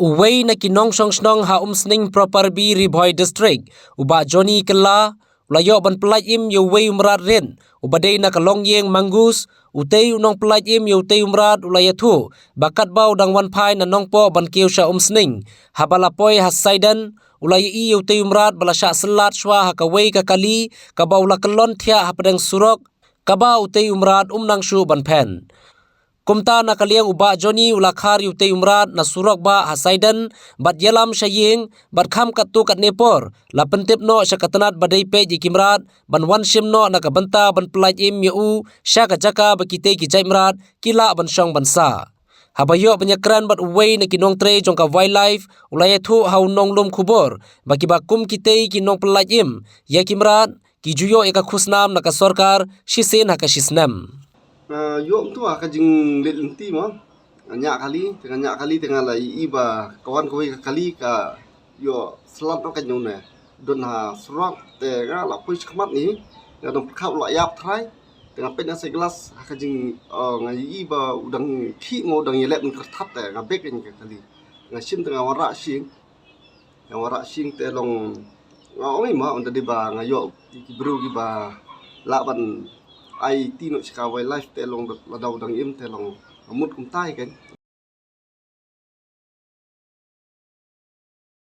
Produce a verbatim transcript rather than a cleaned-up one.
Uwei na ki nongshong shnong ha Umsning Property, Ri Bhoi District, u Bah Johnny Kylla, u la ïoh ban pyllait im ïa uwei u mrad rit uba dei na ka longïing Mangus. Utei u nongpyllait im ïa utei u mrad u la ïathuh ba katba u dang wan phai na Nongpoh ban kiew sha Umsning, haba la poi ha Saiden, u la ïohi ïa utei u mrad ba la shah syllat shuwa ha kawei ka kali kaba u la kyllon thiah hapdeng surok, kaba utei u mrad um nang shuh ban phen. Kumta na ka liang u Bah Johnny u la khar ïa utei u mrad na surok bah ha Saiden, bad ïalam sha ïing, bad kham katto katne por la pyntip noh sha ka tnat ba dei peit ïa ki mrad ban wan shim noh na ka bynta ban pyllait im ïa u sha ka jaka ba kitei ki jait mrad ki lah ban shong ban sah. Haba ïoh ban ïakren bad uwei na ki nongtrei jong ka Wildlife, u la ïathuh ha u nonglum khubor ba kiba kum kitei ki nongpyllait im ïa ki mrad ki ju ïoh ïa ka khusnam na ka sorkar shisien ha ka shisnem. Nga ïoh mynta ha ka jingleit lynti mo. Nga ñiah kali, te nga ñiah kali, te nga la ïohi ba ka wan kawei ka kali ka ïoh syllat noh ka ñiuh ne. Don ha surok, te nga la poi shakhmat ni, nga dang pyrkhat u la ïap trai, te nga peit na side glass ha ka jing, eh, nga ïohi ba u dang khih mo, u dang ïaleh ban kyrthat, te nga bek ïa ka kali. Nga shim te nga wanrah shing. Nga wanrah shing te long, nga ong i ma, ynda dei ba nga ïoh ki briew kiba lah ban aiti noh sha ka Wildlife te long lada u dang im te long nga mut kumta hi kan.